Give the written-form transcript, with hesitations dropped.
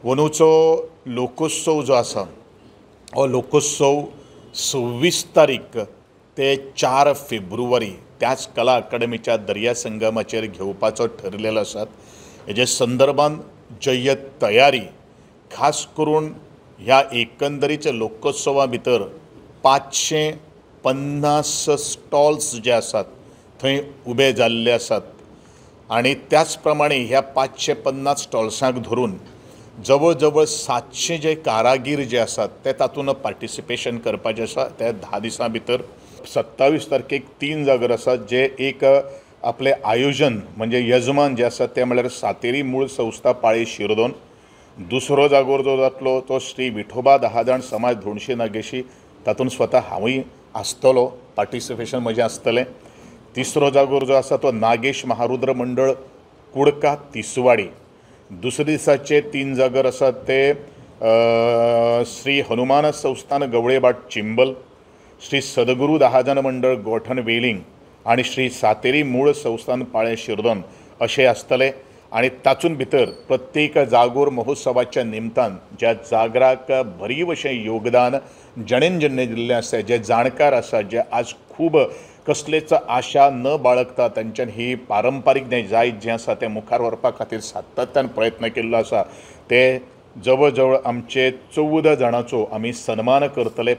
अंदूचो लोकोत्सव जो आसा हो लोकोत्सव 26 तारीख ते 4 फेब्रुवारी त्याच कला अकादमीच्या दर्या संगमाचेर घेवपाचो ठरलेलो आसा. हेजे संदर्भान जय्यत तयारी खास करून ह्या एकंदरीच्या लोकोत्सवा भितर 550 स्टॉल्स जे आसात थंय उबे जाल्ले आसात आनी त्याच प्रमाणे ह्या 550 स्टॉल्सांक धरून जवळ जवळ 700 जे कारागीर जे आसात ते तातूंत पार्टिसिपेशन करपाचें आसा. त्या 10 दिसां भितर 27 तारखेक 3 जागर आसात जे एक आपलें आयोजन म्हणजे यजमान जे आसा ते म्हळ्यार सातेरी मूळ संस्था पाळे शिरदोन. दुसरो जागोर जो जातलो तो श्री विठोबा दहाजाण समाज धोणशी नागेशी, तातूंत स्वता हांवूय आसतलो, पार्टिसिपेशन म्हजें आसतलें. तिसरो जागोर जो आसा तो नागेश महारुद्र मंडळ कुडका तिसवाडी. दुसरे दिसाचे 3 जागर आसात ते श्री हनुमान संस्थान गवळेबाट चिंबल, श्री सदगुरू दहाजन मंडळ गोठण वेलिंग आनी श्री सातेरी मूळ संस्थान पाळे शिरदोन अशें आसतलें. आनी तातूंत भितर प्रत्येक जागोर महोत्सवाच्या निमतान ज्या जागराक भरीव अशें योगदान जणेन जेन्ना दिल्लें आसा, जे जाणकार आसा, जे आज खूब कसलेच आशा न बाळगता तांच्यान ही पारंपारीक जें जायत जें आसा तें मुखार व्हरपा खातीर सातत्यान प्रयत्न केल्लो आसा, ते जवळ जवळ आमचे 14 जाणांचो आमी सन्मान करतले.